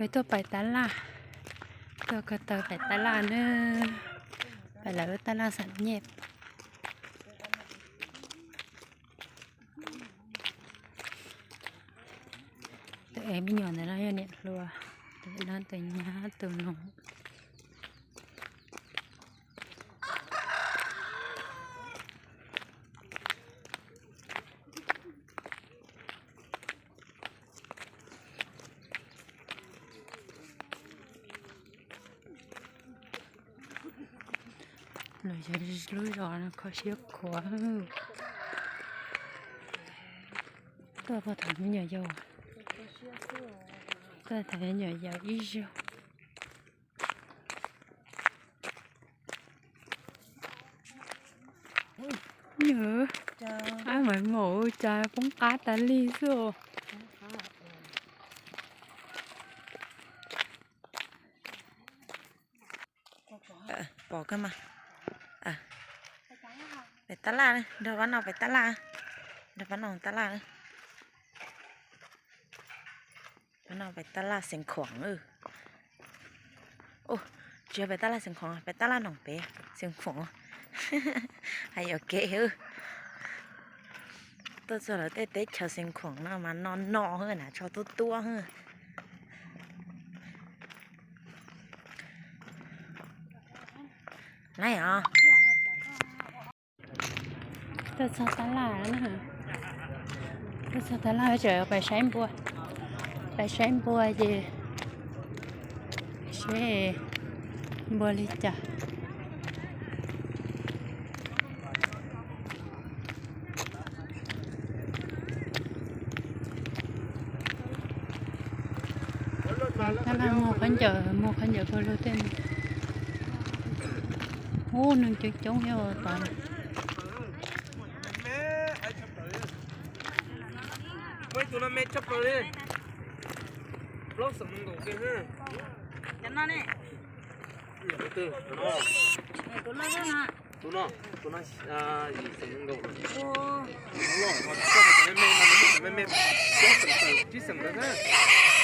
Tuaj pais tab laj, tuaj ko taw pais tab laj na, pais lawv lub tab laj xam nyej. Tus ev me nyuam ntawd no yog niam hluas, tus no tus nyab tus no. Los yog lub zos no kho siab khuav. Tuaj pog tham me nyuam yaus, tuaj tham me nyuam yaus ib zaug. Ab, mas maum cas poob qab tas li xwb. Pom kawg mas. Pem tab laj, nrog pab no pem tab laj, nrog pab no tab laj. Pab no pem tab laj Xeev Khuam. Tsis yog pem tab laj Xeev Khuam, pem tab laj Noom Pev, Xeev Khuam. Hais yuam kev. Tuaj txog lawv tej teb chaws Xeev Khuam no mas no no hwb, hnav tsho tuab tuab hwb. Lawm os. Tuaj txog tab laj na. Tuaj txog tab laj tseem pais saib npua. Pais saib npua ces seb npua li cas. Tab laj muag khaub ncaws, muag khaub ncaws pawg lug tej. Ub, neeg coob coob thiab tod. Tus no, tus no yim xeem nkaus. Tus no loj, tus me me no yog ib xeem ntawd na.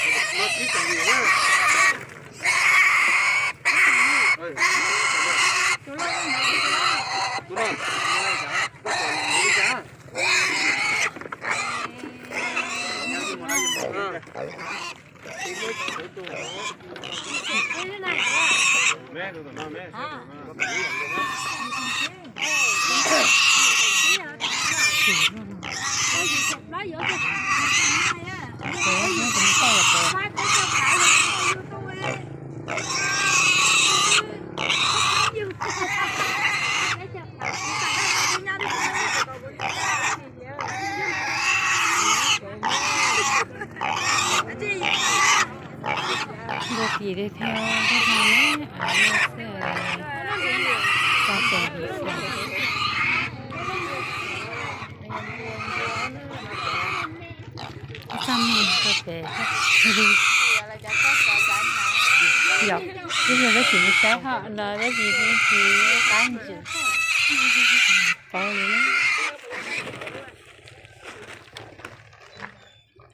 Tus no ib xeem yim na. Tus no, koj pom li cas? Npua kis li thiab, thiab no ne, av no xwb, tau tes hais xwb. Ib txoj me rau pem. Yom, ib yog peb tsis mus saib hom no peb tsis, tsis qab ntsis. Pauv li.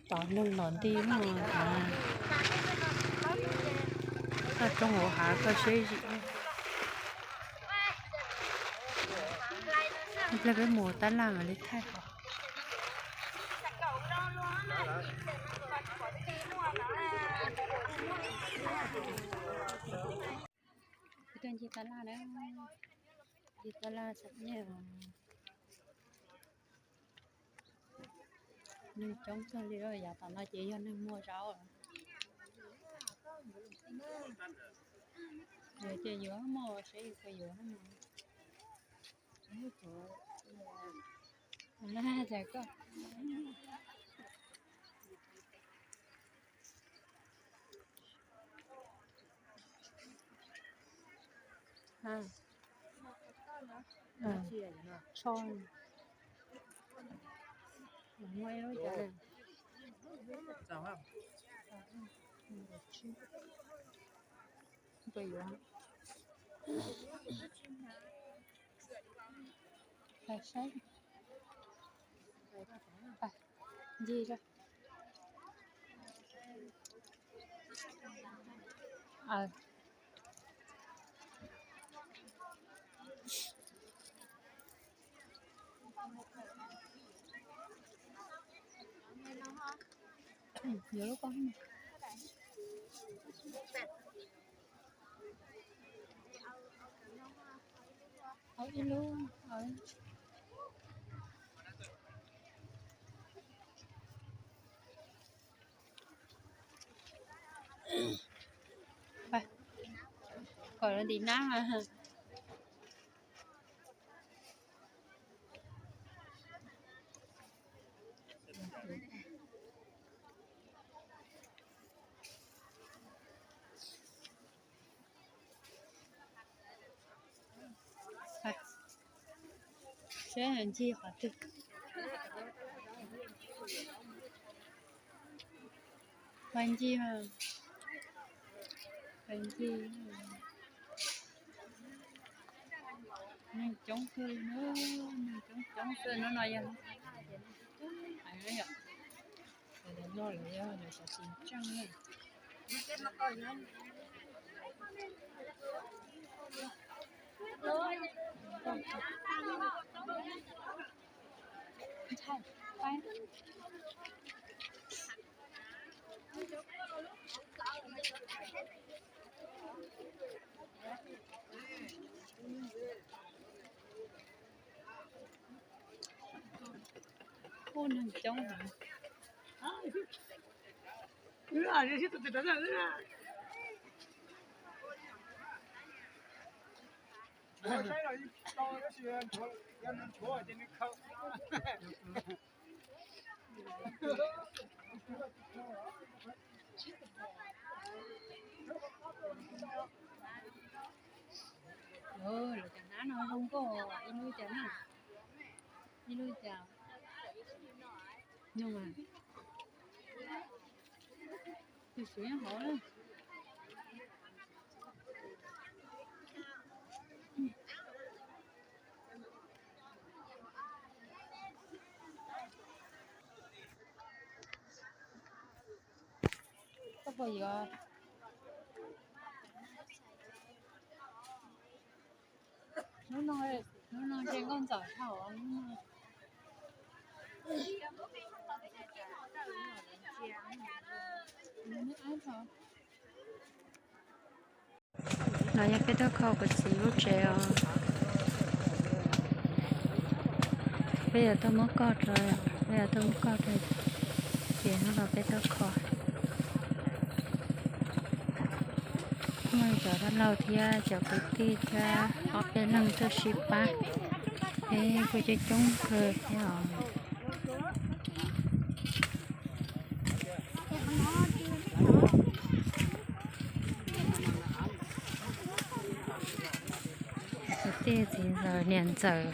Tom neeg los nti no, koj roob hauv hav koj siab zim. Ib pliag peb mus tab laj mam li thaij. Peb tuaj ncig tab laj na, ncig tab laj xam nyej. Neeg coob kawg li, yav tom no ces yog neeg muag zaub. Yuav ces yuav muaj seb puas yuav no. Cas koj Ncig ra. Au ib lub. Kom ntim nab. Saib ncig qhov twg. Pais ncig, pais ncig. Neeg coob kawg li na, neeg coob coob kawg. Hnub no yog, no lawv yog lawv xav tsis ntseeg na. Ub, neeg coob heev. Lawv cov hnab no zoo nkauj, ib lub cas na, ib lub cas, tus xwv nyob hauv na. Koj puas yuav? Hnub no, hnub no ntshe nkauj ntxawm dhau hnub no. No yog peb tuaj kho kuv txiv lub tsev os. Peb yuav tuaj muab koj rau, peb yuav tuaj muab koj rau, ces hnub no peb tuaj kho. Muaj cov dab laug thiab cov kwv tij thiab ob peb leeg tuaj sib pab, peb kuj coob coob kawg thiab os. Kwv tij txiv ntxawm niam ntxawm,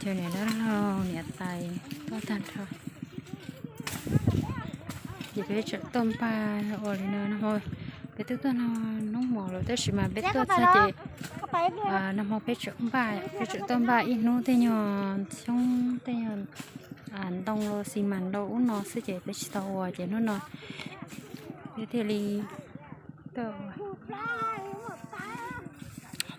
cov niam dab laug niam tais tuaj tag nrho. Ces peb tseem tuaj npaj ua li no, peb twb tuaj nag hmo lawm tab sis mas peb tuaj txog ces nag hmo peb tseem npaj, peb tseem tuaj npaj ib hnub tej nyuag xyoob tej nyuag ntoo los xi mas rau ub no xwb ces peb tsis tau ua ces hnub no peb thiaj li tuaj ua.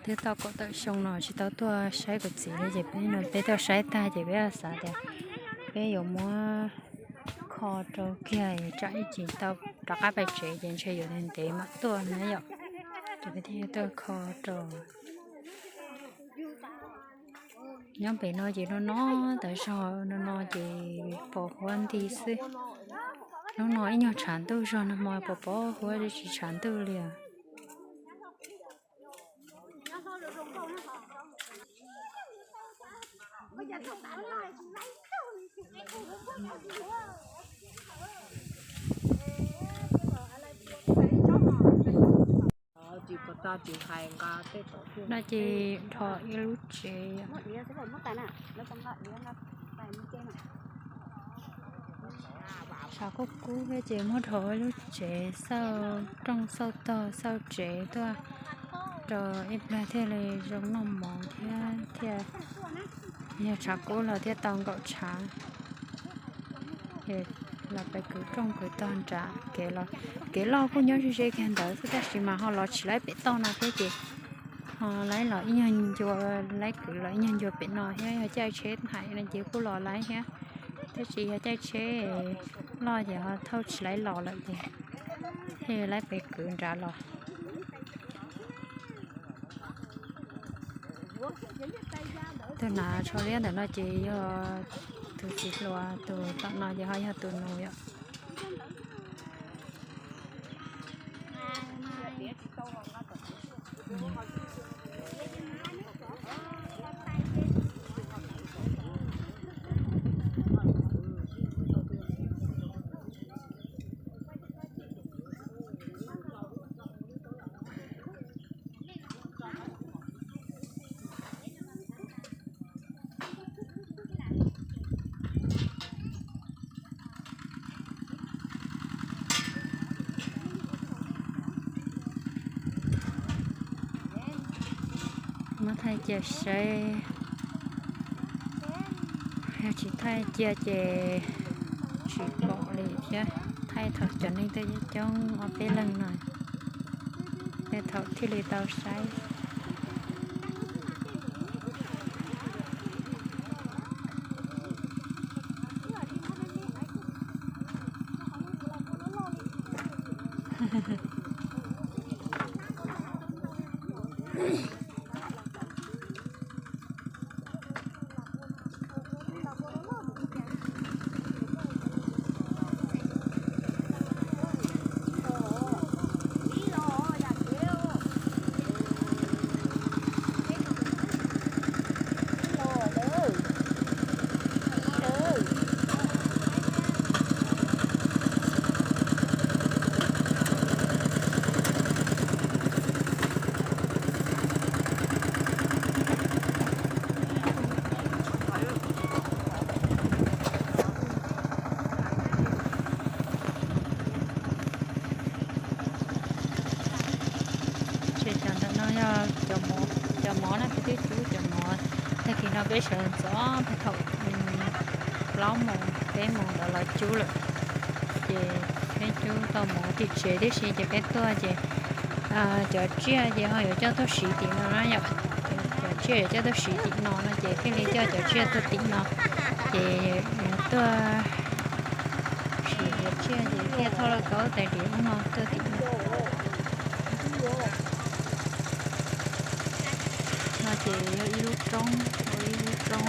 Twb tau kaum tawm xyoo no tsis tau tuaj saib kuv txiv li ces peb no peb tuaj saib tag ces peb xav tias peb yuav muab kho rau kiag tsam ib chim tau rov qab pais tsev ces ntshe yuav ntev ntev mam tuaj na yom. Ces peb thiaj tuaj kho rau. Nyob pem no ces no no tas zog, no no ces pos huab nti xwb. Hnub no ib nyuag tshav ntuj zog, nag hmo pos pos huab tsis tshav ntuj li os. No ces dhos ib lub tsev. Tshav kub kub thiab ces muab dhos ib lub tsev xauj rooj xauj tog xauj tsev tuaj rau ib plag thiaj li zoo noj mov thiab thiaj, yog tshav kub los thiaj tau nkaum tshav. Ces Los pem kwv rooj kwv tog nrad kev los, kev loj kuj nyob ze ze kiag ntawd xwb tab sis mas ho los tsis laib pem toj no thiab ces ho laib los ib nyuag ncua, laib kwv los ib nyuag ncua pem no thiab, yog caij tsheb hais no ces kuj los laib thiab. Tab sis yog caij tsheb loj ces ho thauj tsis laib los lawm ces thiaj laib pem kwv nrad los. Tus hnav tsho liab ntawm no ces yog tus txiv hluas, tus tom no ces ho yog tus nus yom. Muab thaij cia saib, yog tsis thaij cia ces tsis pom li thiab. Thaij thaum cov neeg tuaj coob coob ob peb leeg no, tej thaum thiaj li tau saib. Ces cov ntawm no yog cov mov, cov mov no peb twb cub cov mov, tag kis no peb sawv ntxov thaum plaub moos peb moos ntawd los cub lawm. Ces peb cub tau mov tim tsev tib si ces peb tuaj ces cov tsiaj ces ho yuav coj tuaj siv tim no na yom. Cov tsiaj yuav coj tuaj siv tim no no ces thiaj li coj cov tsiaj tuaj tim no. Ces yuav tuaj siv cov tsiaj ces thiaj thauj lauj kaub tais diav ub no tuaj tim no. No ces yog ib lub roob, ib lub roob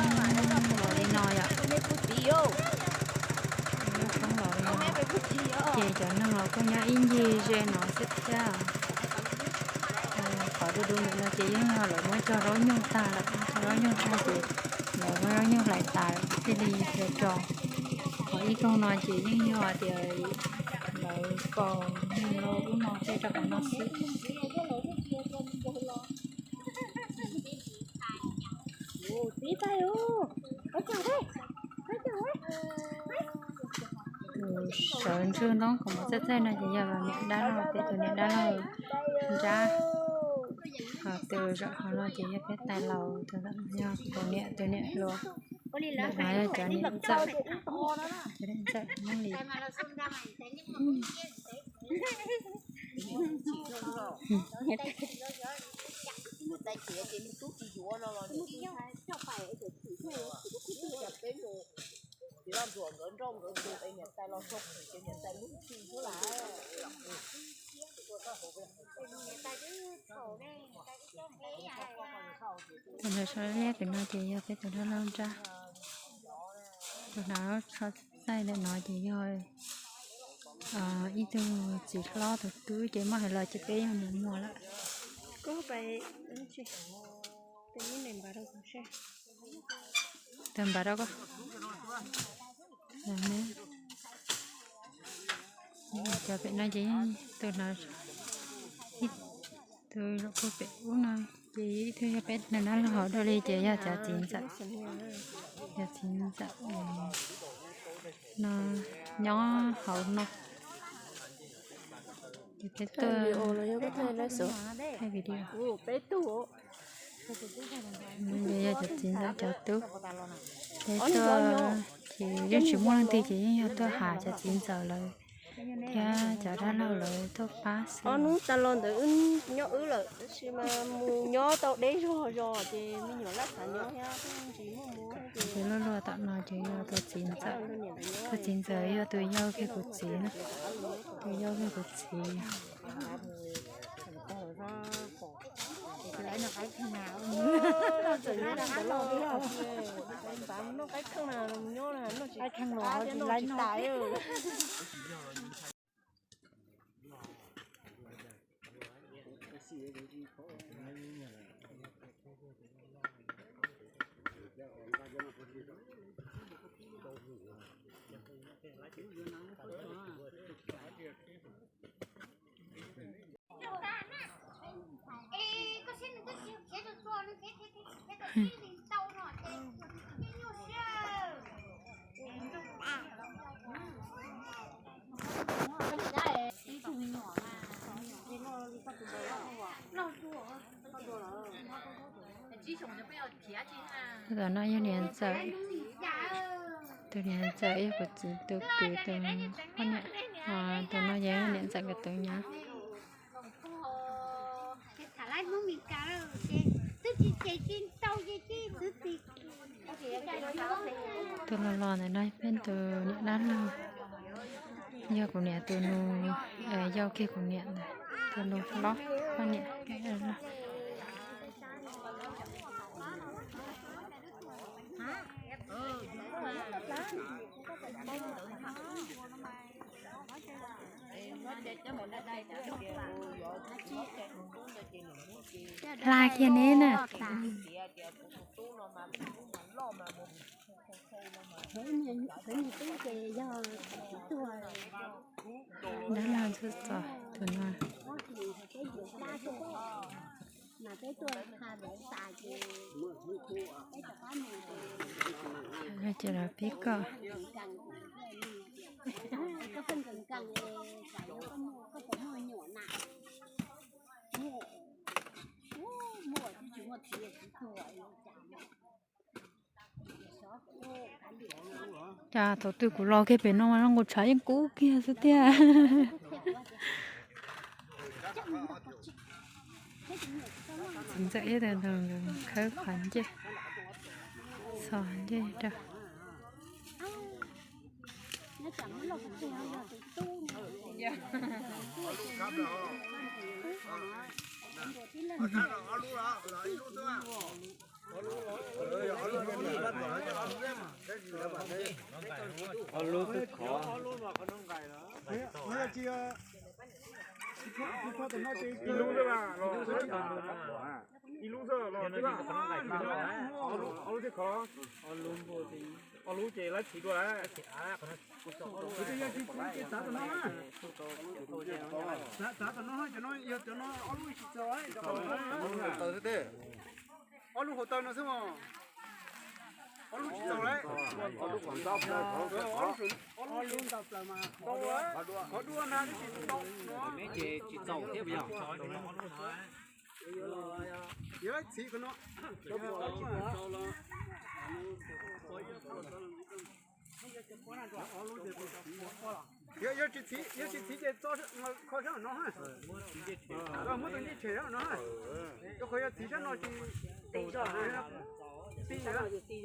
los li no yom. Ib lub roob los li no. Ces cov neeg los kuj nyob ib ncig ze no xwb thiab. Qhov du du ntawm no ces yeej yog lawv muab cog zaub nyuj tag lawm, muab cog zaub nyuj tag ces lawv muab zaub nyuj hlais tas lawm thiaj li yuav tso. Qhov ib koog no ces yeej yog tias lawv faus neeg los ub no tej rau qhov no xwb. Tus sawv ntsug ntoo kom mov txaij txaij no ces yog niam dab laug, peb tus niam dab laug nrab. Ho tus zaum hauv no ces yog peb tais laus, tus ntawm no yog tus niam, tus niam hluas. Ntawm no yog cov niam ntxawm, cov niam ntxawm Hmoob Lis. Tus nraug sab liab pem no ces yog peb tus dab laug nrab. Tus hnav tsho txaij ntawm no ces yog ib tug txiv hlob tus tub ces muab hais los ces peb yog nus muag lawm. Tus npam rau koj. Cov pem no ces tus hnav, tus zaum puag pem ub no ces ib tug yog peb tus dab laug hauv, dua li ces yog cov txiv ntxawm, cov txiv ntxawm no nyob hauv no. Ces peb tuaj thaij video. Ces yog cov txiv ntxawm cov tub, peb tuaj Ces yeej tsis muaj leej twg ces yeej yog tuaj has cov txiv ntxawm lawv thiab cov dab laug lawv tuaj pab xwb. Ob hnub tas los ntawd wb nyob wb lawm tab sis mas mus nyob tau deb zog zog ces me nyuam laj xav nyob thiab ntsis muaj mus ces luag luag tom no ces yog tus txiv ntxawm, tus txiv ntxawm yog tus yau kiag kuv txiv na, tus yau kiag kuv txiv. Tus no yog niam ntxawm, tus niam ntxawm yog kuv txiv tus kwv tus poj niam, tus no yog niam ntxawm nkawd tus nyab. Tus los los ntawm no peb tus niam dab laug, yog kuv niam tus nus, yau kiag kuv niam ntawd, tus nus hlob poj niam. Hla kiag neb na. Dab laug ntxub txos tus no. Ces los pib koj. Cas thaum twg kuv los kiag pem no mas zoo nkaus tshav yeej kub kiag xwb tiag. Txiv ntxawm ib tug nkaus khawb qhov ncej, txhos ncej rau. Ib lub xwb los twb laj, ob lub thiab khov, ob lub ces laib txhiv dua lawm. Txav tom no, cov no yog cov no ob lub tsis txaus. Ob lub hauv taw no xwb mas. Ob lub tsis txaus lawm. Ob lub ntau plaws mas. Qhov dua na, tsis txaus. Tsis txaus thiab. Yog laib txhiv qhov no. Yog tsis txhiv, yog tsis txhiv ces tso kho sab no. Muab tus ncej tshem sab no. Rau qhov yog txhiv sab no ces tij zog. Txhiv av, txhiv av. Txhiv av xwb tiag.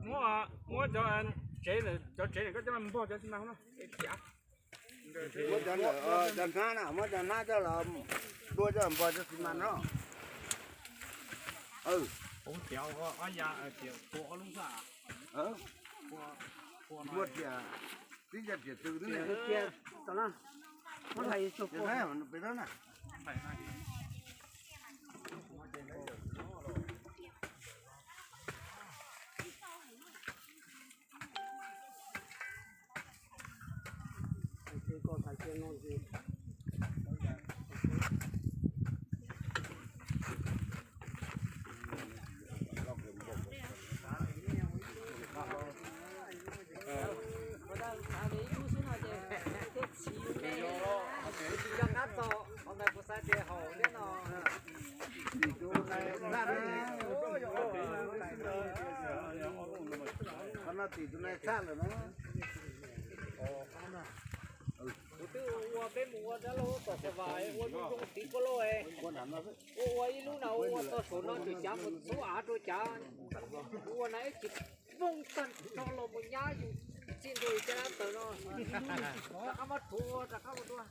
Muab, muab cov tsev, cov tsev ntawm koj coj los npog cov xi mas no. Txhiv av. Muab cov ntawm, cov hnab na, muab cov hnab coj los dua coj los npog cov xi mas no. Ob ya, tua ob lub xwb. Muaj riam, tib yam riam tw xwb ne. Peb na. Kuv twb ua peb mus ua dab laug tom Xav Vas ua zoo zoo tiv koj lauj, ua ua ib lub na ua txog saum no tseem cav mus txhub av rau cav, ua na ib tsis vooj tag no los mus nyab yus txij ntua yus caj dab taws no, rov qab muab rhuav rov qab ua dua.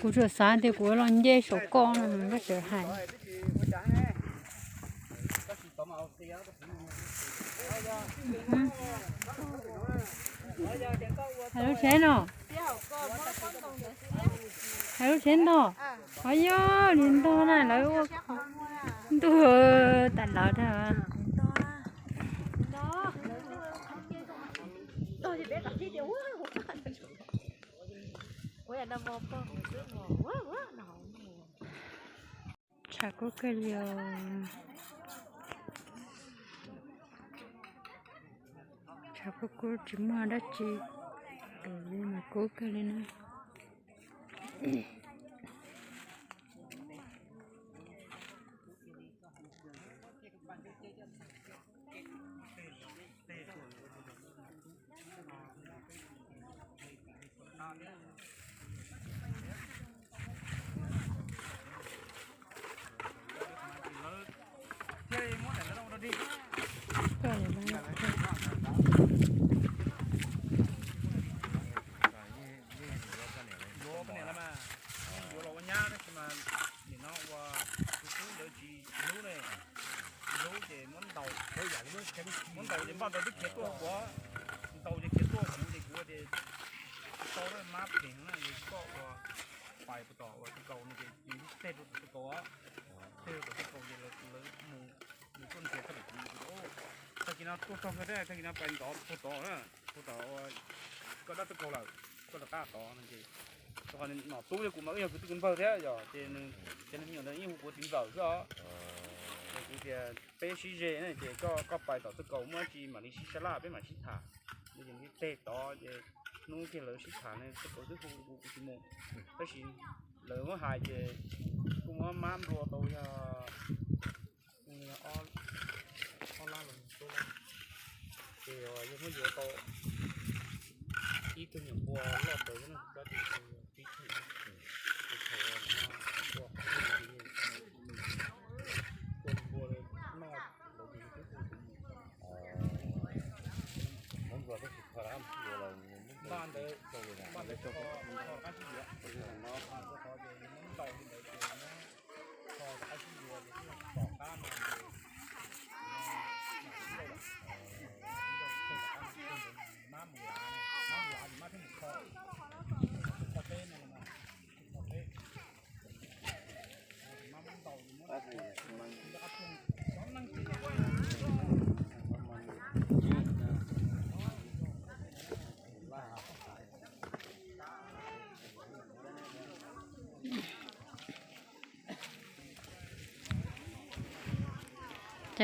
Kuv tsuas xav tias kuv los nce saum koj no koj tseem hais. Hais lub tsheb no. Hais lub tsheb ntog. Qhov yog nim ntog na lawv ua ntuj tas lawv dag. Tshav kub kawg li os. Tshav kub kub tsis muaj dab tsi, tus li mas kub kawg li na. Yuav poj niam los mas, yuav los ua nyab tab sis mas nim no ua tus tub ntawd tsis hlub ne, tsis hlub ces muab ntaus, muab ntaus ces npaj ntaus twb khiav tuaj kuv, ntaus ces khiav tuaj kuv ces kuv tias tsis tau na, mab phem na, es koj ua pais puas tom uas tub kaus no ces tij teg rau tom tub kaus, teg rau tom tub kaus ces lawv mus, nws tuaj nrhiav txog pem kuv, tag kis no tuaj txog kawg thiab, tag kis no pais ntov puag tod na, puag tod ua koj dab tub kaus lawm, koj rov qab tod no ces rau qhov nom tub yog kuv mas wb yog kwv tij kwv npawg thiab yog ces nws cov me nyuam ntawd yeej hu kuv txiv ntxawm xwb os. Ces kuv tias peb sib ze na ces koj, koj pais tom tub kaus muaj dab tsi mam li sib sab laj peb mam sib tham. Ces nws teg tod ces hnub kiag lawv sib tham ne tub kaus twb hu kuv, kuv tsis mus, tab sis lawv muab hais ces kuj muab mab nplua tau yog ob lab los tus lab, ces yog muab yuav tau ib tug nyuam npua loj ntawd na, tus dab tsi tus tib theem, tus thaum no npua qhov tus npua noj lawv ces twb hu kuv mus. Npaj ntawd, npaj ntawd kho, kho qab sib yuav, kho ces muab ntaus li ntawd ces muab kho rov qab sib yuav ces tom qab no ces mam li ntaus, ntaus tom qab no ntawd mab mus lav, mab mus lav ces mab thiaj mus kho, kho teb no los mas, kho teb.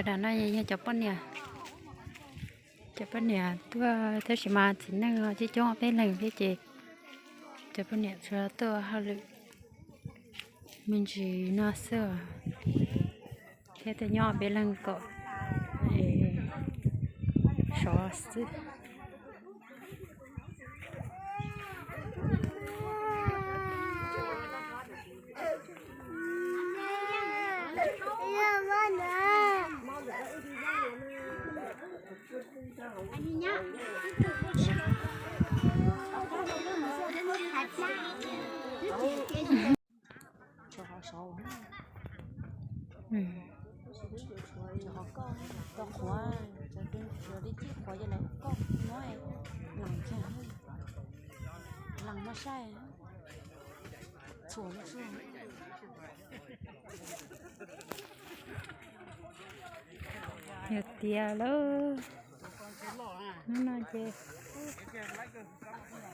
Cov no yog cov poj niam, cov poj niam tuaj tab sis mas txiv neej coob coob peb leeg thiab ces cov poj niam tsuas tuaj hauj lwm me ntsis no xwb thiab tuaj nyob peb leeg kom sov xwb. Tshuav qhov saud, tshuav qhov koj, cov li tib qhuav ces lawv ua koj no, lees kiag, lees no saib, txhuam txhuam. Yog tias lawm, hnub no ces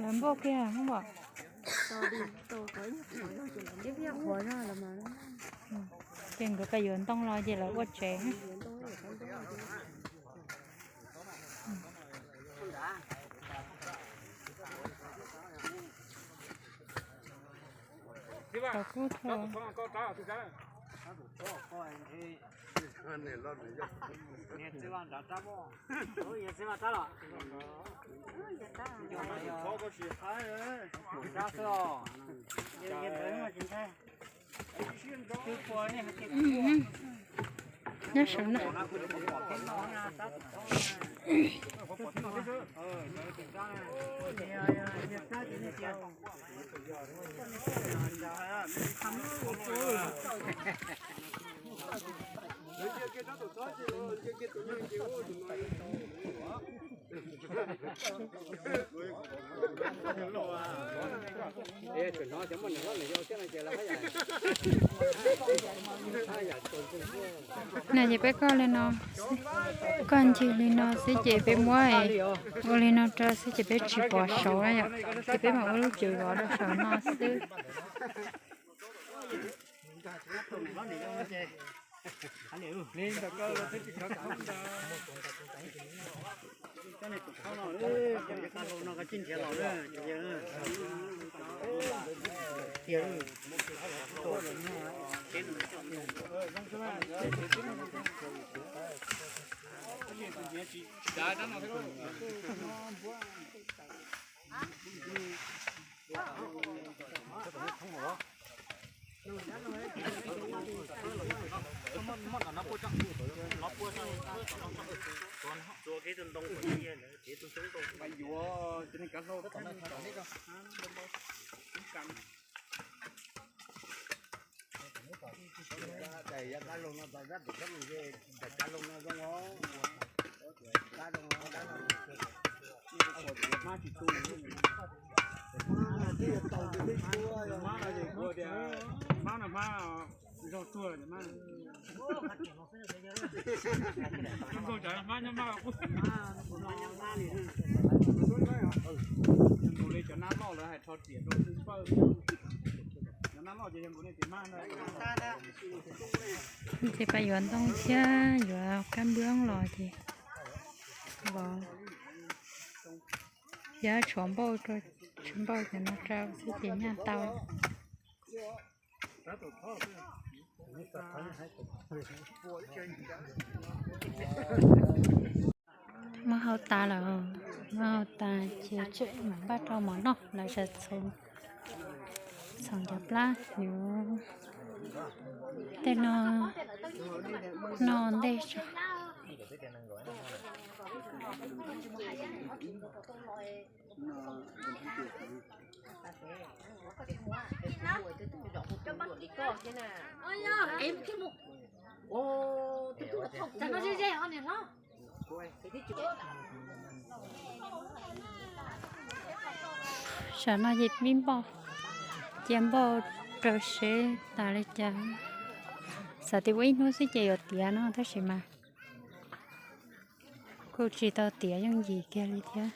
lawv npauj kiag, ces nkawd pais yuav ntoo los ces lawv ua tsev. Tau kub tho. Nyob saum no. No ces peb koj li no, koj ncig li no xwb ces peb muab ua li no rau xwb ces peb tsis pov saud na yom, ces peb mam ua lub cim vov rau saum no xwb. Li cov nab loj lawv hais rho riam rau xwb pawg. Cov nab loj ces yog nkaus nej tias mab ntag. Ces pab yuav ntoo thiab yuav kab nplooj los ces vov, thiab tshuav npauj rau, tshuav npauj cov no rau xwb ces nyaj tau. Muab hau tas lawm, muab hau tas ces tseem mam npaj rau mov noj lawm. Txhoov cov plab yuav tej no noj ntej tso. Saum no ces pib npauj, cia npauj rau seb tas li cas. Xav tias ua ib hnub xwb ces yuav tiav no tab sis mas kuj tsis tau tiav yooj yim kiag li thiab.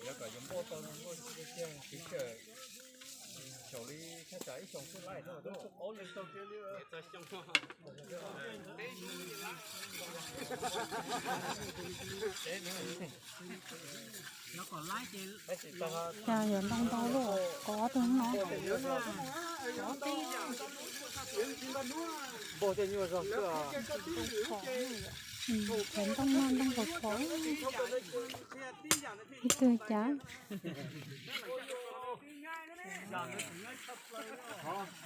Yog kom yuav npauj tau no npauj kiag kiag, xav xyaum li thaj tsam ib xyoos xwb laij. Yog yuav ntoo ntau luaj, kov tus no. Cov ntoo no ntoo khov khov. Ib tug cas.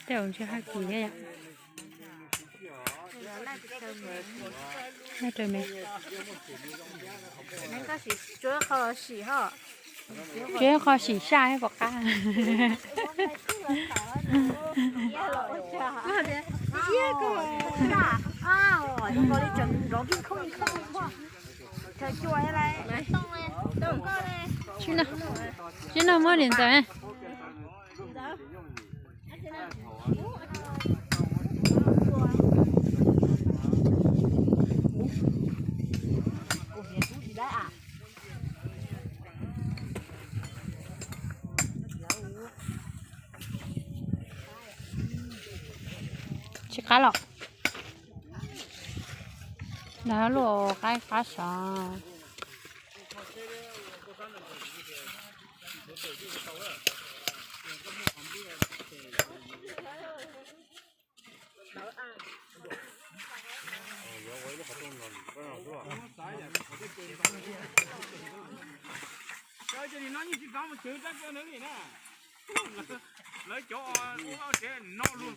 Tej zaum ntshe haj kim thiab yom. Nyob raws me. Tsuav qho sim saj pom qab. Tsis no, tsis no muab niam ntxawm. qab los. Lawv luaj qab qab sov. Lawv cov ua tsev no luag.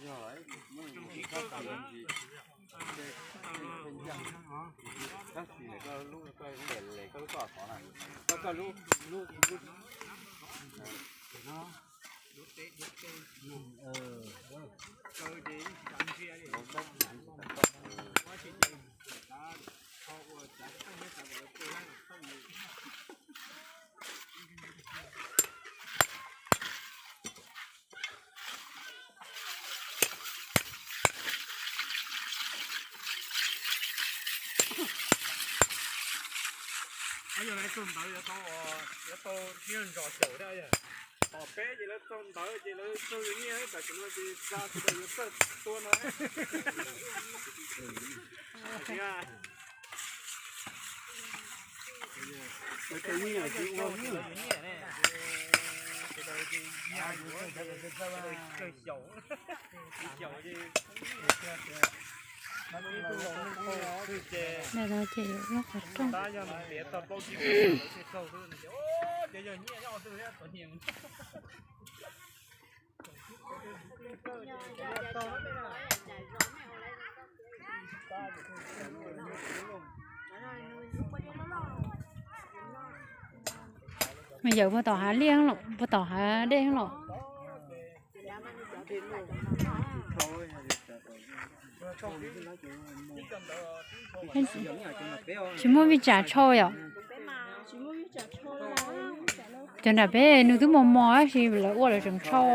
Yog lawv txog ntawd yuav tau, yuav tau siab ntso xyaum thiab. Tom peb ces lawv txog ntawd ces lawv txog yuav nyiaj tab sis no ces tsa sawv daws yuav txawj tua no. Yawm puag tom hav liaj los puag tom hav dej los. Tsis muaj vij tsam tshau yom. Cov nram peb nws twb mos mos tab sis lawv ua lawv tseem tshau.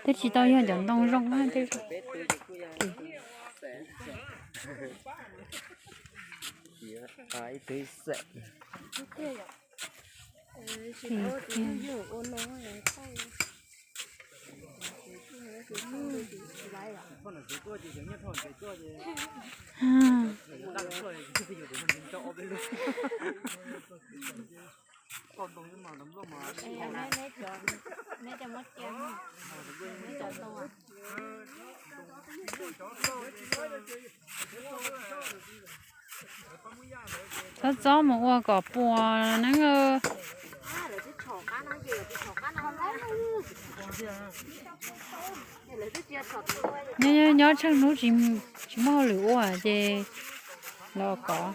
Twb tsis tau yog cov ntoo zoo na, twb Txhob txob mus ua kom puas neeb. Nyob tsheej hnub tsis muaj hauj lwm ua ces los kov.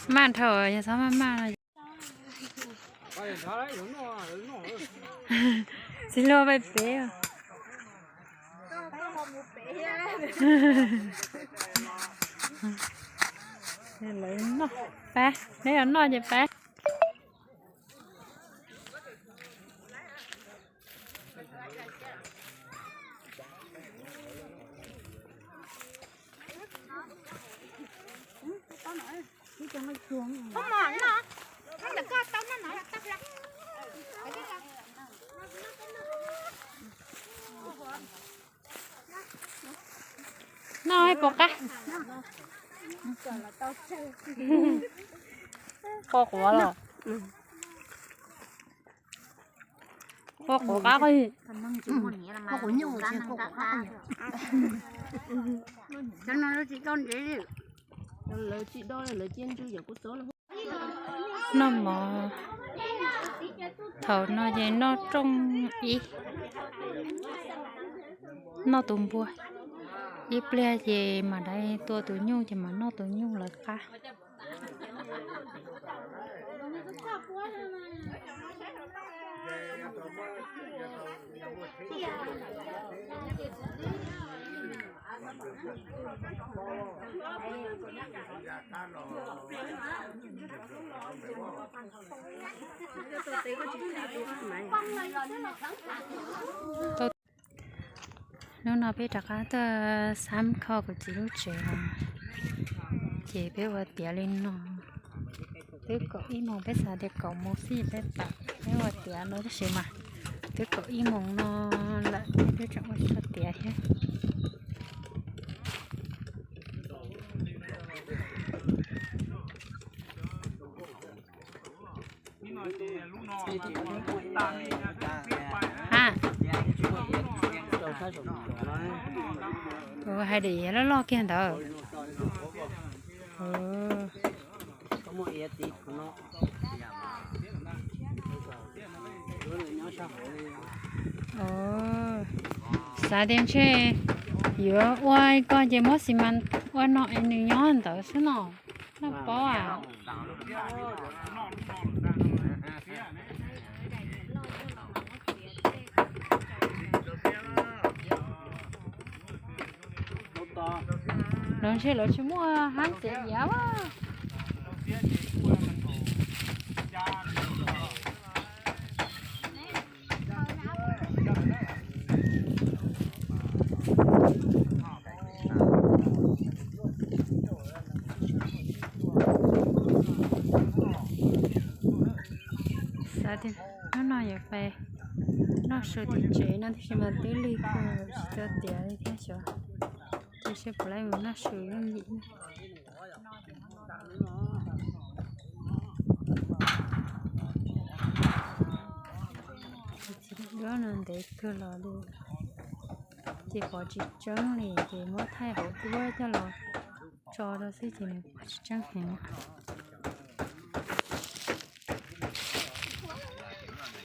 Maj dhau, yog txhob maj maj no. Txiv hluas pais pem. Lawv noj, pab, neb yuav noj ces pab. Noj pom qab. Qos quav los. Pua quav qab qab. Pua quav nyuj ces pua quav qab qab. Cov no lawv tsis do ntev li. Lawv tsis do, lawv cia ntsw yam kuv txov. Noj mov thaum no ces noj rooj ib, noj tus npua. Ib pliag ces mam dai tua tus nyuj ces mam noj tus nyuj lawv qab. Hnub no peb rov qab tuaj xab kho kuv txiv lub tsev no, ces peb ua tiav li no. Twb kaum ib moos, peb xav tias kaum moos xwb peb tawm, peb ua tiav no tab sis mas twb kaum ib moos no lawm peb twb tseem ua txog tiav thiab. Ha, kuv hais daim iav loj loj kiag ntawd. Xav tias ntshe yuav ua ko ces muab xi mas ua no es nws nyob ntawd xwb no. Noj paub a. Lawv ntshe lawv tsis muaj hab txiav iav. Xav tias hnub no yuav pais noj su tim tsev no tiam sis mas twb lig kawg tsis tau tiav li thiab xyov. Ces seb puas laib mus noj su yooj yim. Txiv duab no ntev kawg los li, ces pom tsis tseeb li ces muab thaij hauv duab coj los tso rau xwb ces nws pom tsis tseeb heev.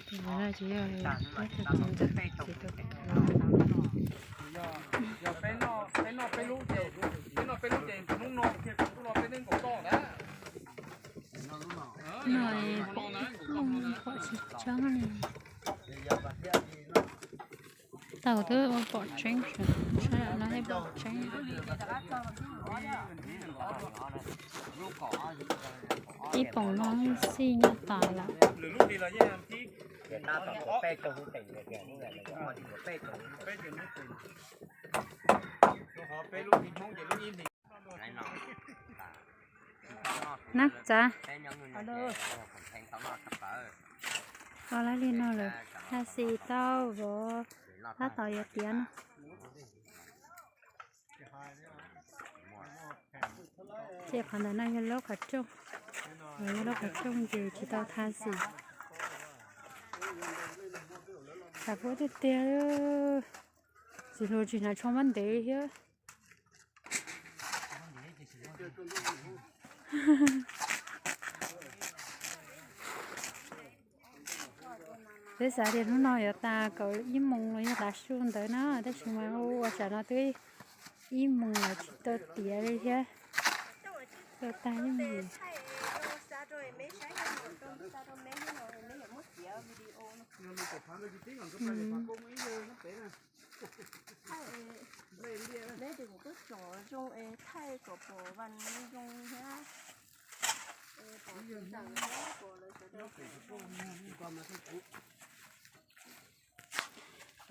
Tus no ces yog tus ntxawm txiv tus. No pom ib lub pom tsis tseeb li. Tau twb ua pom tseeb, saib no thiaj pom tseeb. Ib poom no xij nyob tas lawm. Nab txav. Koj laib li no lawm, tha xis tau vov, tab tom yuav tiav no. Ces qhov ntawm no yog lub qhov rooj, yog lub qhov rooj ces tsis tau tha xis. Tshav kub tiag tiag, tsis hluas tsis hnav tsho mab ntev thiab. Peb xav tias hnub no yuav tas kaum ib moos los yog tav su ntawd na, tab sis mas ua tsam no twb ib moos los tsis tau tiav li thiab. Tau tag ib moos.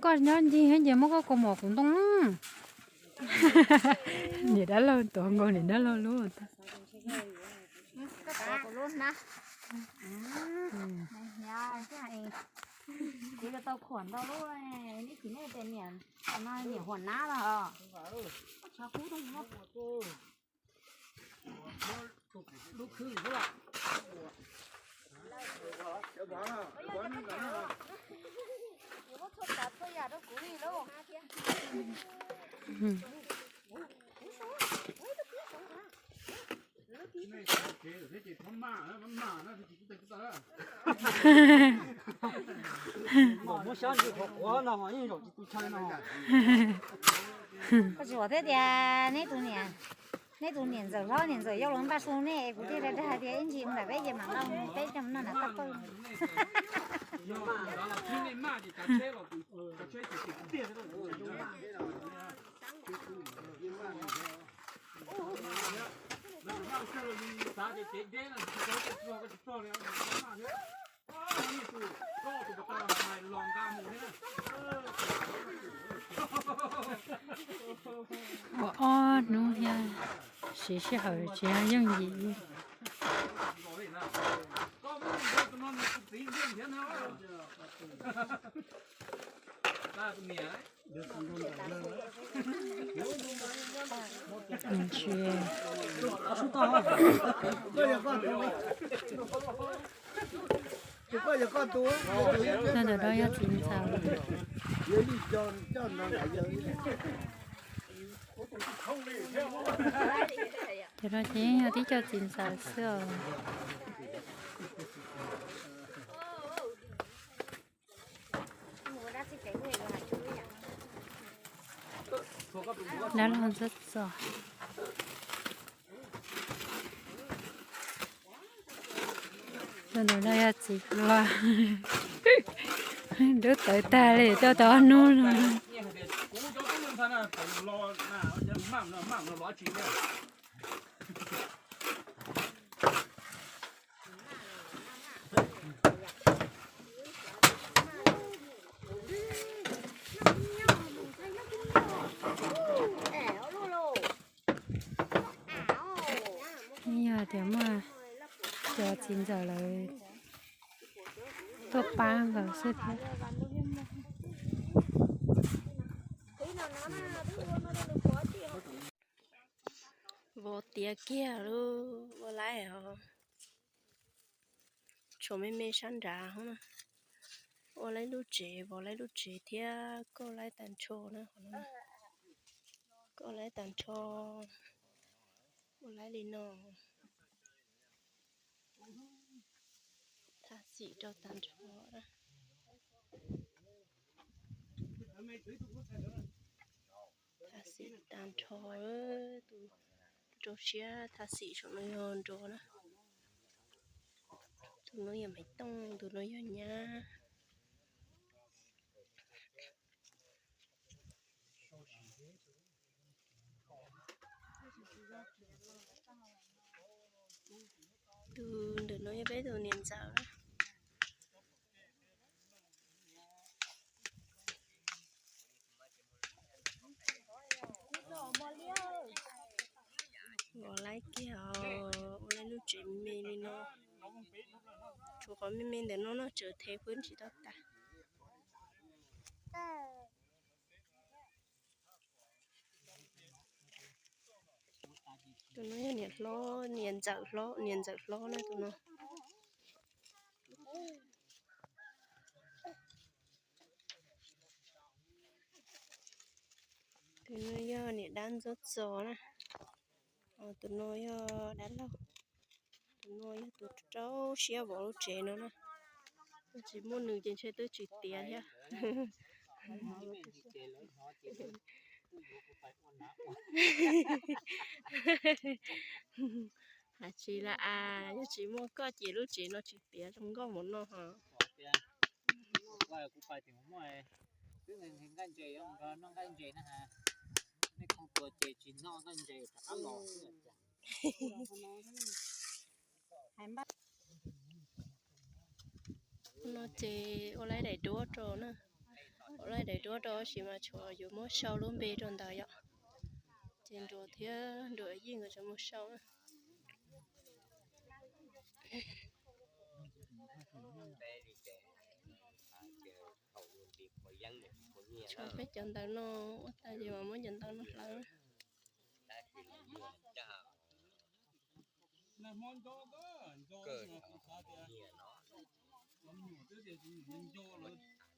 Koj nyob ncig ces muab koj kaus mom kuv ntoo. Niam dab laug tuav nkaus niam dab laug lub. Tau khuam ntau lub, nej txiv nej tias niam, niam huam nab los. Tshav kub tag. Koj tsis pom thiab tias neb tus niam, neb tus niam ntxawm hlob niam ntxawm yau los npaj su nej es kuv thiaj dag dag tias ib ntsis mus nram peb ces mam los peb coj mus noj nram toj pawg. Ua ob hnub thiab, siv sij hawm tsis yooj yim li. Ntawm no yog txiv ntxawm. Cov no ces yog tib co txiv ntxawm xwb os. Dab laug ntxob txos. Tus ntawm no yog txiv hluas. Dub tawv tag li, tuaj tau ob hnub no. Yog tias muaj cov txiv ntxawm lawv tuaj pab nkawd xwb thiab. Vov tiav kiag lub ua laib os. Tshuav me me sab nrad na. Ua laib lub tsev, vov laib lub tsev thiab kauj laib tag nrho na. Kauj laib tag nrho, ua laib li no. Thaj xim rau tag nrho. Thaj xim tag nrho, tus rau siab thaj xim saum no yog nrov na. Tus no yog me tooj, tus no yog nyab. Tus ntawm no yog peb tus niam ntxawm na. Vov laib kiag os, ua laib lub tsev me li no. Tshuav qhov me me ntawm no no tseem thev pw tsis tau tas. Tus no yog niam hlob, niam ntxawm hlob, niam ntxawm hlob na tus no. Tus no yog niam dab ntxob txos na. Tus no yog dab laug. Tus no yog tus rau siab vov lub tsev no na. Tsis muaj nws ces ntshe twb tsis tiav thiab. Hais tsis la as, yog tsis muaj koj ces lub tsev no tsis tiav zoo nkauj mus no ho. No ces ua laib daim duab rau na. Ua laib daim duab rau tab sis mas tshuav yuav muab sau lub npe rau ntawd yom. Ces Nruas thiab Nruas Yeej nkawd tseem mus sau na. Tshuav peb cov ntawv no, ua tag ces mam muab cov ntawv no hlawv.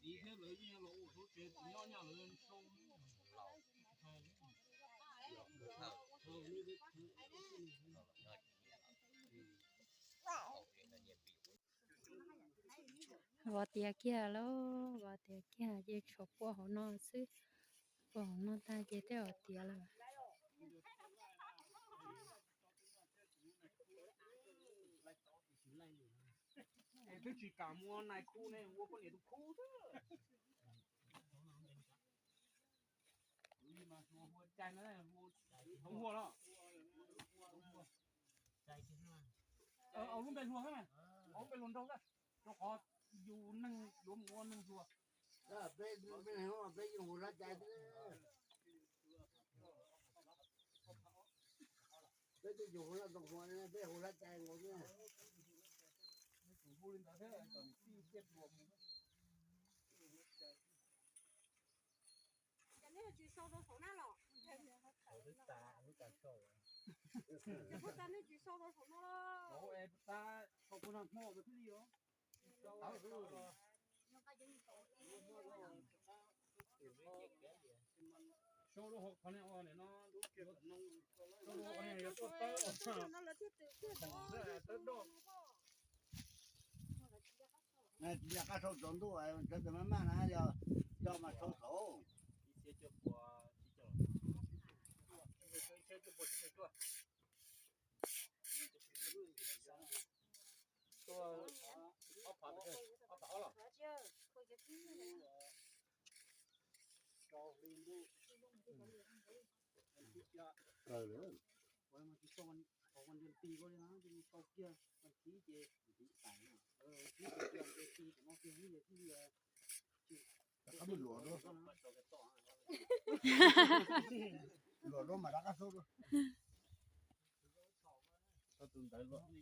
Txiv thiab lawv yeej los ua hauv tsev, tsis nyob nyaj lawv sau. Vov tiav kiag lauj, vov tiav kiag ces tshuav pua hauv no xwb. Pua hauv no tag ces tej zaum tiav lawm. Twb tsis kam muaj nais khu ne, ua poj niam tus khu xwb. Cai no, hua no. Au lub npe hluas xwb, au lub npe hluas nraug xwb, rau qhov yus neeg yuav mus ua neeg hluas. Peb, peb hu lab cai xwb. Peb twb yus hu lab too hua, peb hu lab cai nkaus xwb. Hu li ntawd thiab kom niam tij tiaj pluas mus. Cas nej tsis sau rau saum na los? Cas nej tsis sau rau saum no los? Sau rau hauv qhov ne, ua no, sau rau hauv qhov ne yog tuaj tawb, tawb doj. Tsis nco qab sau tsaus ntuj, sawv daws maj maj na, yog coj mas sau saud. Luam rau mas rov qab xub rau. Tus ntawd luam.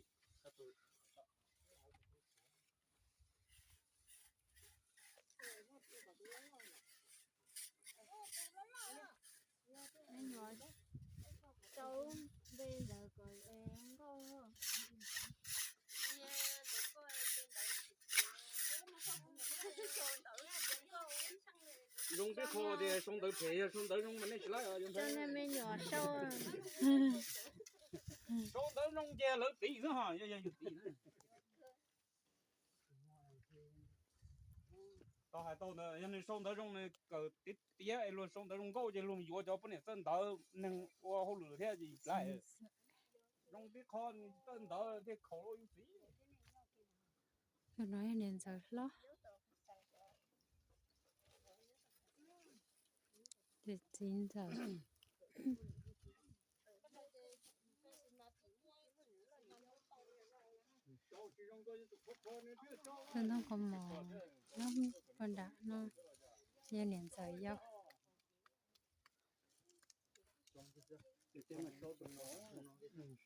Sau npe ntawd kom nkauj. Zoo tib qho tias sau ntawv phem, yog sau ntawv zoo mas nej tsis laib. Coj nej me nyuam sau. Sau ntawv zoo ces lawv tiv xwb ho, yog yus tiv na. Tau hais tau ntawd, yog nws sau ntawv zoo nws kawm tiav tiav es luag sau ntawv zoo nkauj ces luag yuav cov poj niam txawj ntawv, neeg ua hauj lwm thiab ces laib. Zoo tib qho txawj ntawv thiaj khaum yus txiv. Tus no yog niam ntxawm hlob. Tus txiv ntxawm. Tus ntoo kaus mom nyob puag nram no, yog niam ntxawm yau.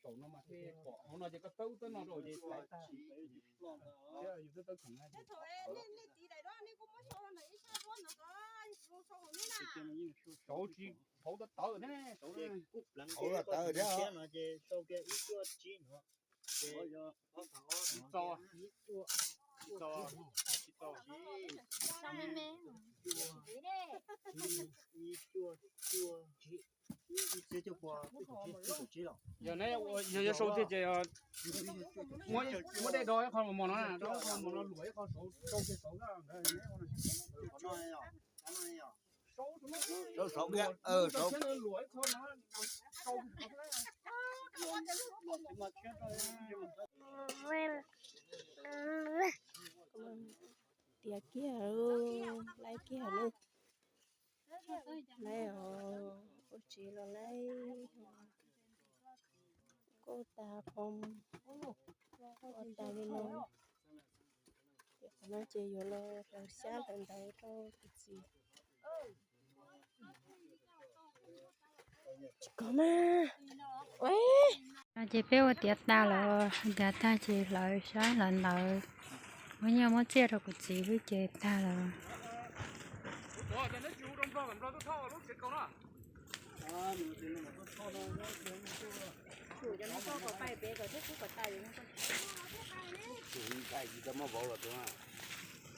Saum no mas thiaj pom, hauv no ces koj tawb tawb no rau ces tawb tag. Yus tawb tawb khoom na. Saud tsis, hauv tawv tawv thiab. Hauv tawv thiab. Tsis txaus, tsis txaus, tsis txaus. Yog neb, yog yuav sau tiag ces muab dej do ib qho mos mos no, do ib qho mos mos no luam ib qho saud, sau kiag saud na. Sau saud kiag, luam ib qho no. Tiav kiag lauj, laib kiag lauj. Laib os, ua tsev los laib, kuj tas pom, kuj tas li no. Ces qhov no ces yuav los hlawv xyab hlawv ntawv rau kuv txiv. Tsis kov mas. No ces peb ua tiav tag los, tiav tag ces hlawv xyab hlawv ntawv, muab nyiaj muab txiaj rau kuv txiv xwb ces tag lawm.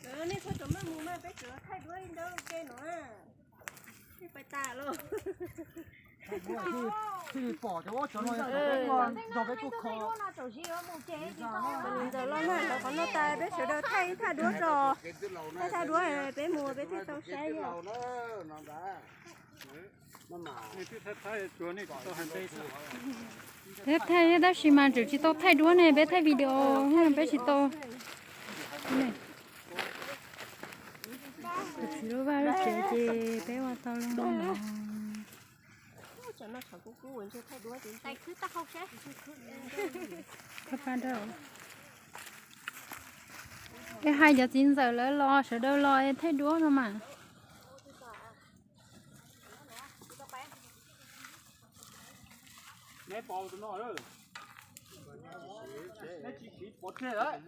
Nej txhob tsom maj mus mas peb tsuas thaij duab ib nrab ua ke no. Nej pais tas los. Thiaj li pom cov uab tsov no, peb kuj kho. Ntawm los na, qhov no tas peb sawv daws thaij ib thaj duab tso. Thaij thaj duab peb mus peb thiaj tau saib. Peb thaij tab sis mas tseem tsis tau thaij duab ne, peb thaij video peb tsis tau. Txiv lub vaj lub tsev ces peb ua tau loo no. Peb hais cov txiv ntxawm lawv los sawv daws los thaij duab no mas. Neb pom tus no, neb tsis siv pov tseg lawm.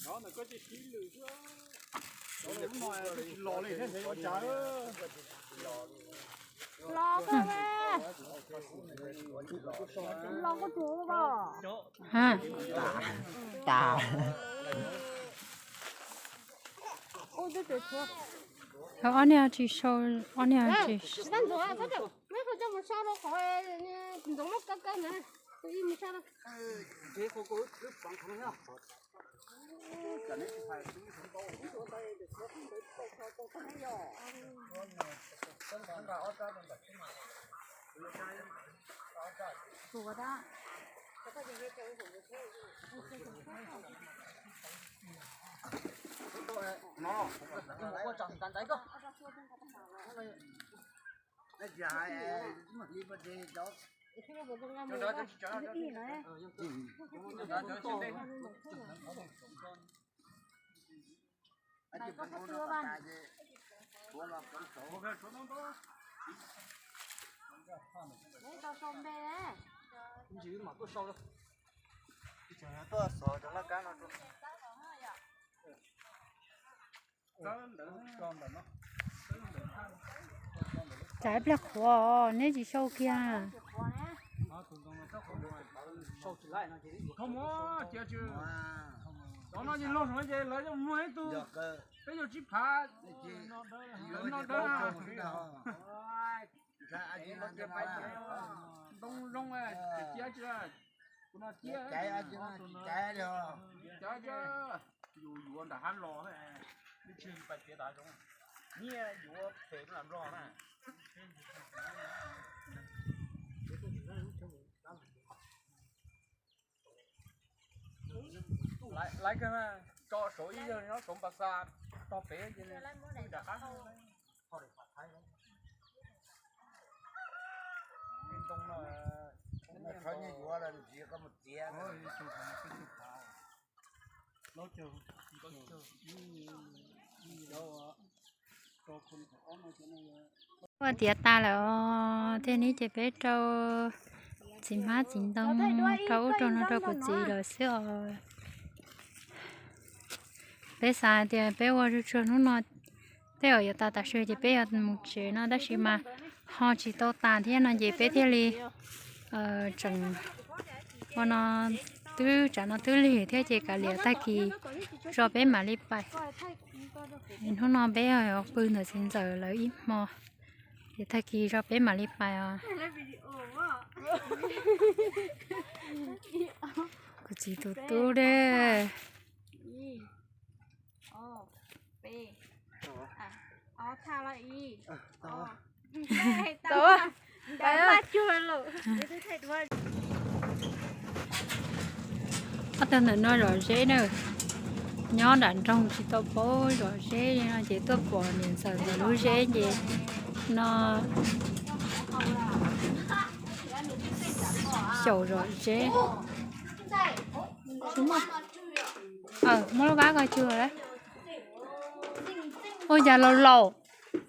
Nov ntawm koj tsis siv lwm xwb. Cov no tsis los li thiab ua cas. Los koj, los koj tuaj os. Ha. Tas. Ob niag tsis sau, ob niag tsis. Tsam ib pliag qhuav neb tsis sau kiag. Cov no ces loj ces lawv muag ib tug peb caug tsib phav, lawv noj dawb. Ntoo zoo, kuv no tiab, caiv, yus yuav nram hav los, nyiaj yuav phem lam nplog na. Laiv kawg, tso saum ib yawg nyob saum npas xas tog pem ces nram qab. Ntoo no, qhov nyiaj yuav los ntsis koj mus txiav. Ua tiav tas lawm os, thiaj li ces peb rau txiv hmab txiv ntoo rau ub rau no rau kuv txiv lawm xwb os. Peb xav hais tias peb ua tsuag tsuag hnub no, peb yuav tas tam sim ces peb yuav mus tsev no tab sis mas ho tsis tau tas thiab no ces peb thiaj li tseem ua no, twb tsam no twb lig thiab ces kav liam tag kis tso peb mam li pais. Hnub no peb pw ntawm txiv ntxawm lawv ib hmo, ces tag kis tso peb mam li pais os. Kuv txiv tus tub de. Ob tug ntawm no zom zeb na, nyob nram nroog tsis tau paub zom zeb li no ces tuaj pom niam ntxawm ntawm lub zeb ces no xyaum zom zeb. Muab lub vab ko tsuag lawm. Ua cas laus laus,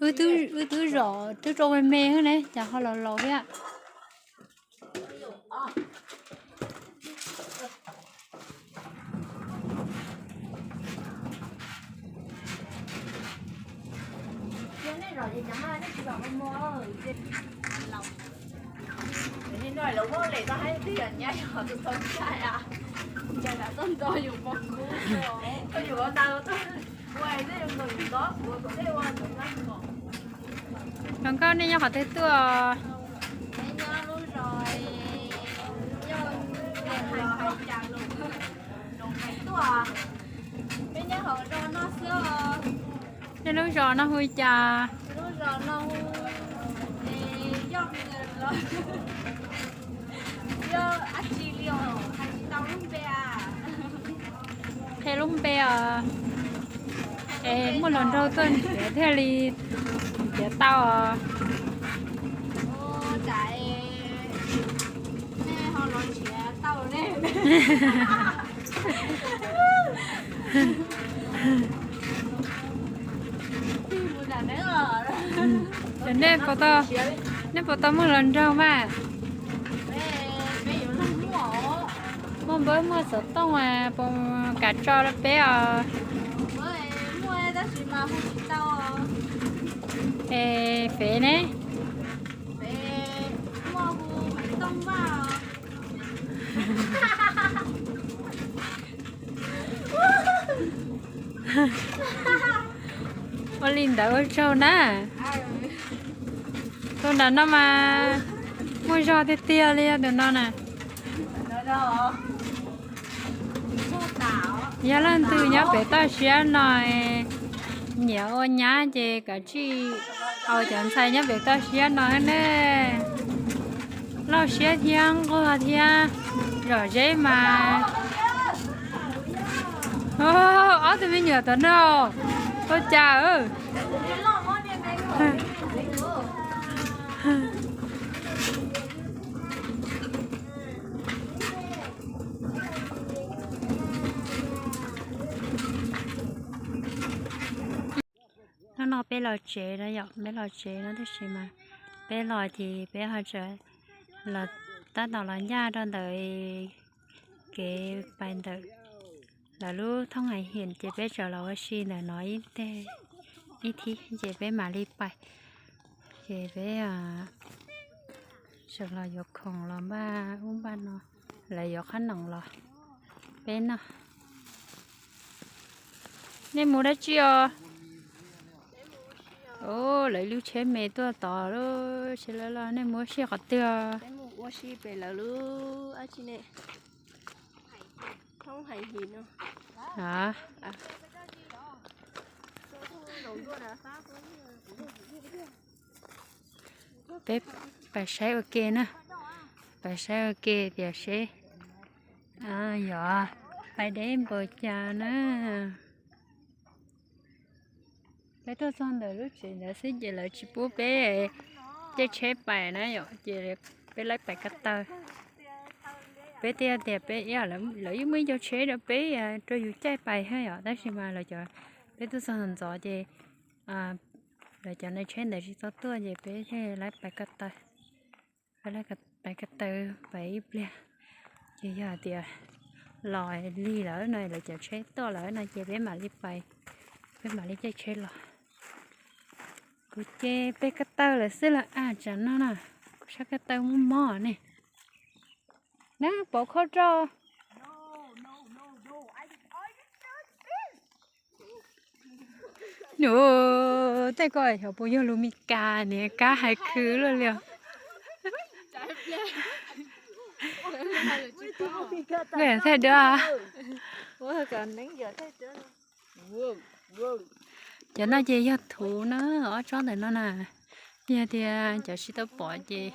wb twb zom twb rau me me ne cas ho laus laus thiab. Zoo nkauj, nej nyob qhov twg tuaj? Nej lub zos no hu li cas? Qhia lub npe os. Es muaj hluas nraug tuaj nrhiav thiaj li nrhiav tau os. Nej puas tau, nej puas tau muaj hluas nraug mas? Muaj npawb muaj xov tooj as, puas kam tso rau peb os? Es fev ne? Ua li ntawd ua tsaug na. Tus nram no mas muaj zog tiag tiag li tus no na. Yog leej twg nyob pem toj siab no, nyiam ua nyab ces kav tsij haus cov ntxhais nyob pem toj siab no ne. Loj siab thiab nquag thiab, zom zeb mas. Ob tug me nyuam tom no, ua cas? Hnub no peb los tsev no yom, peb los tsev no tab sis mas peb los ces peb ho tseem los, tab tom los ncaj rau ntawm kev pais ntawm lawv lub thoob hais hiam ces peb tseem los ua si ntawm no ib teg ib thib ces peb mam li pais. Ces peb tseem los yuav khoom los npaj ub npaj no, lawv yuav qhob noom los peb noj. Nej mus dab tsi os? Lawv lub tsheb me tuaj tod lub tsheb loj loj, nej mus ua si qhov twg? Peb pais saib ua ke na, pais saib ua ke tias seb yog pais deb npaum cas na. Peb tuaj txog ntawm lub tsev ntawd xwb ces lawv tsis pub peb caij tsheb pais na yom, ces peb laib pais ko taw. Peb thiaj tias peb, lawv yeej muaj ib co tsheb rau peb, rau yus caij pais thiab yom, tab sis mas lawv cov, peb tuaj txog ntxov ces lawv cov nai tsheb ntawd tsis tau tuaj ces peb thiaj laib pais ko taw. Peb laib pais ko taw, pais ib pliag ces yog hais tias los lig lawm no, lawv cov tsheb tuaj lawm no ces peb mam li pais, peb mam li caij tsheb los. Kuv ces peb ko taw lawm xwb los a, tsam no na, kuv sab ko taw muaj mob ne. Neb pov kho rau. Tej ko xyov puas yog lus Meskas ne, kab hais khwv luaj li os. Thaij duab. Cov no ces yog thuv na, ob tsob ntawm no na. Yog tias cov tsis tau pom ces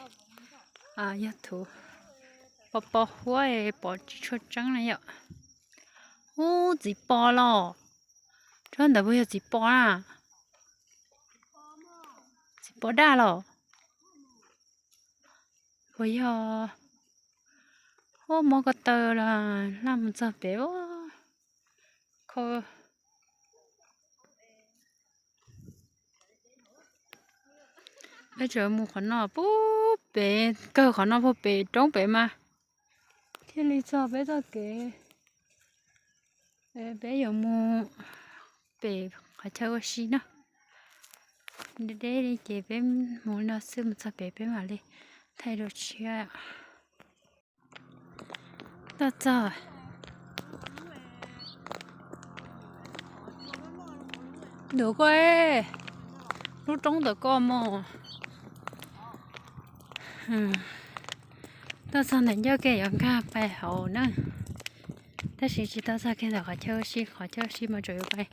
yog thuv. Pos pos huab, pom tsis tshua tseeb na yom. Ub, txiv pos los? Tsob ntawd puas yog txiv pos na? Txiv pos daj los? Puas yog? Ub, mob ko taw los laj mus txog pem. Peb tseem mus qhov no puag pem, kawg qhov no puag pem roob pem mas thiaj li txog peb txoj kev. Peb yuav mus pem qhov chaw ua si no. Deb deb li ces peb mus li no xwb, mus txog pem peb mam li thaij dua tshiab. Tuaj txog. Ntawm ko, lub roob ntawm ko mog. Tuaj txog ntawm ncauj ke yuav nkag pais hauv na. Tab sis tsis tau txog kiag ntawm qhov chaw ua si, qhov chaw ua si mas tseem yuav pais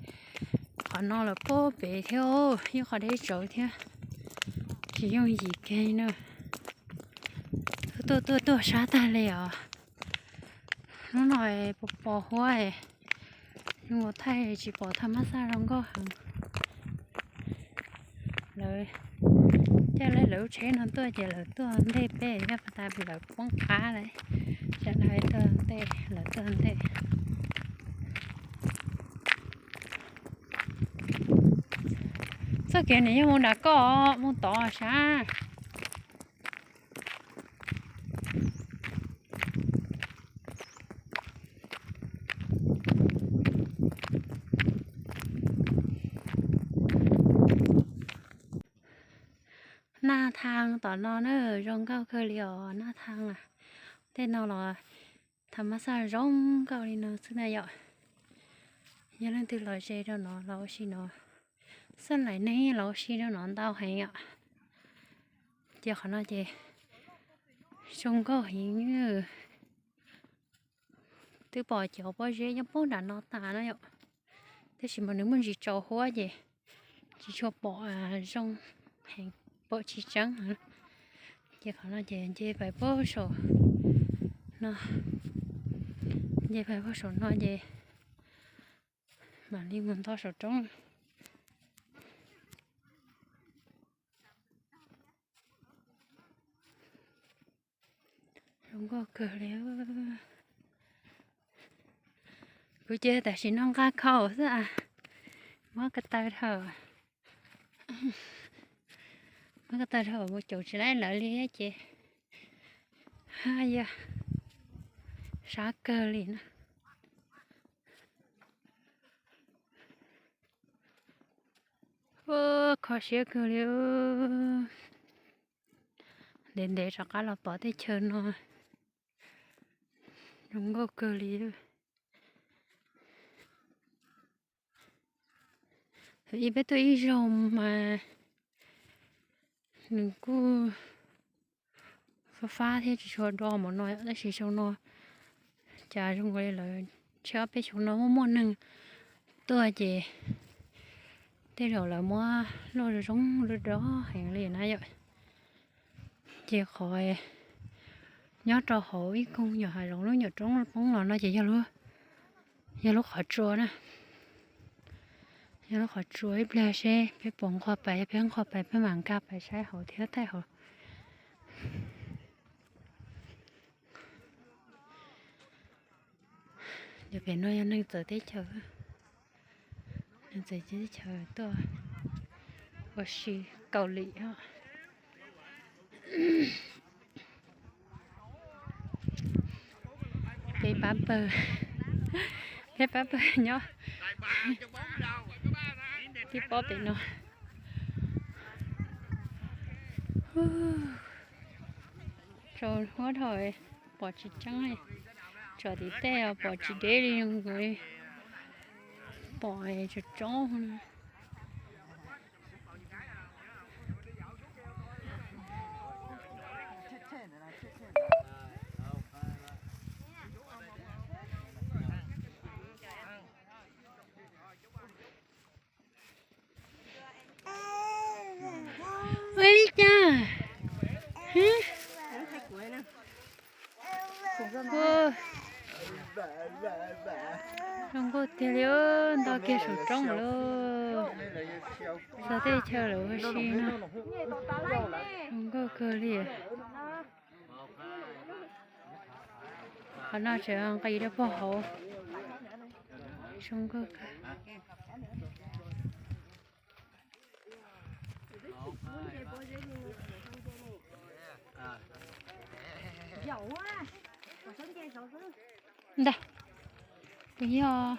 qhov no lawm puag pem thiab, ib qho deb tsawv thiab. Tsis yooj yim kiag na. Tuaj tuaj tuaj sab tag li os. Hnub no pos pos huab, zoo nkaus thaij tsis pom tham mab xaj zoo nkauj heev. Lawv caij lawv lub tsheb no tuaj ces lawv tuaj ntej peb, yog tas lawv poob qab lawm, tsam no tuaj ntej, lawv tuaj ntej. Txoj kev nws yog mus nram koj, mus tod sab. Naj thaj tom no na, zoo nkauj kawg li os, naj thaj. Tej no los tham mab xaj zoo nkauj li no xwb na yom. Yog leej twg los ze rau no los ua si no, xab lais neeg los ua si rau no ntau heev yom. Ces qhov no ces zoo nkauj heev. Twb pom cov pob zeb nyob poob nram no tas na yom, tab sis mas nws muaj ntsis tsaus huab ces tsis tshua pom zoo heev, pom tsis tseeb. Ces qhov no ces nce pais puag saum no, nce pais puag saum no ces mam li mus nto saum roob. Zoo nkauj kawg li. Kuv ces tam sim no nqa khau xwb, muab ko taw dhau, muab ko taw dhau mus caum tsis laib lawv li ces yog sab kawg li na. Kho siab kawg li. Ntev ntev rov qab los pom tej chaw no, zoo nkauj kawg li. Ib peb tuaj ib zaug mas nws kuj fab fab thiab tsis tshua do npaum no, tab sis xyoo no cas zoo li lawv tshiab peb xyoo no muaj muaj neeg tuaj ces tej zaum lawv muab luaj zoo zoo do heev li na yom. Ces qhov nyob rau hauv ib koog nyuam hav zoov lub nyuam roob poob los no ces yog lub qhov tsua na. Yog lub qhov tsua, ib pliag seb peb puas nqog pais, yog peb nqog pais peb mam nkag pais saib hauv thiab thaij hauv. Ces pem no yog neeg txawv teb chaws, neeg txawv teb chaws tuaj ua si Kaus Lim os. Peb pab pawg, peb pab pawg nyob tib pob pem no. Tsaus huab dhau, pom tsis tseeb li. Tsom tim tej pom tsis deb li, pom tsob tsob. Ua li cas? Zoo nkauj tiag li, nto kiag saum roob lawm. Txog teb chaws lawm ua si no. Zoo nkauj kawg li. Qhov no tseem nqis rau puag hauv. Zoo nkauj kawg. Ntag, puas yog?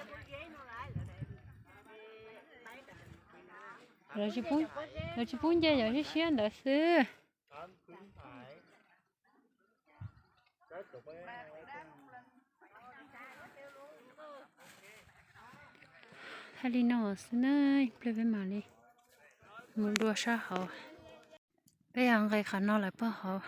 Lawv tsis pub nce, yog siab siab ntawd xwb. Hais li no xwb na, ib pliag peb mam li mus dua sab hauv. Peb yog nqis qhov no lawm puag hauv.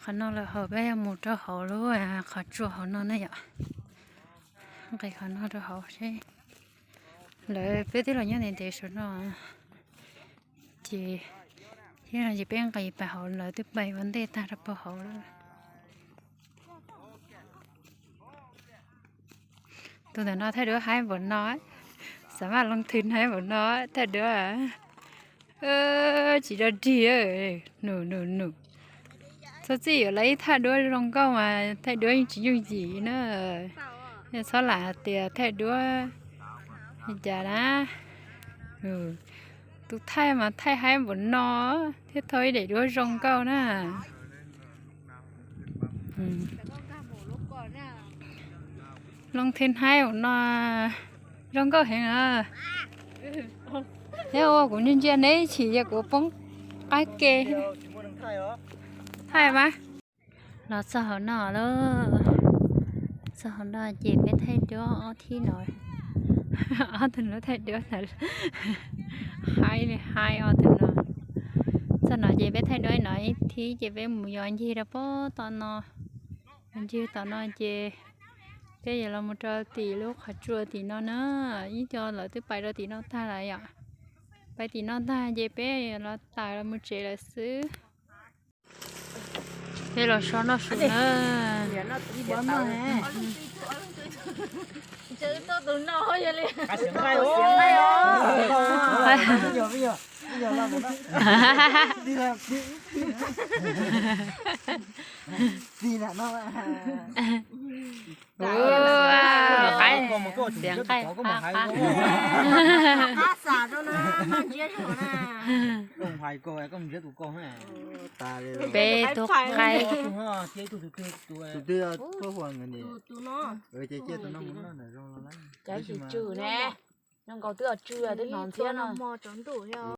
Qhov no lawm hauv, peb yuav mus rau hauv lub qhov tsua hauv no na yom. Nqis qhov no rau hauv seb lawv peb twb los nyob ntev ntev saum no ces, thiab no ces peb nqis pais hauv, lawv twb pais ua ntej tag rau puag hauv lawm. Tus ntawm no thaij duab haib npaum no, xav mas loo thwv haib npaum no, thaij duab tsis dog dig. Num num num. Txhob txwm yuav lawv ib thaij duab zoo nkauj mas thaij duab yeej tsis yooj yim na. Yog txhob lam hais tias thaij duab li cas na. Tus thaij mas thaij haib npaum no thiaj tau ib daim duab zoo nkauj na. Loo thwv haib npaum no zoo nkauj heev na. Neb ua kuv ntsia ntsia neb chim ces kuv poob qab ke. Thaij mas. Los txog hauv no lawm. Txog hauv no ces peb thaij duab ob thib no. Ob tug lub thaij duab ntawd haib li haib ob tug no. Txog no ces peb thaij duab no ib thib ces peb mus yos ncig rau puag tom no. Yos ncig tom no ces peb yuav los mus rau tim lub qhov tsua tim no na. Ib co lawv twb pais rau tim no tag lawm yom. Pais tim no tag ces peb yuav los tawm los mus tsev lawm xwb. Peb los so noj su na. Ua, qaib, xiav nqaij qab qab. Peb tug qaib. Cov tsis tsw ne, nkaus twb tsw twb hnov ntxhiab no.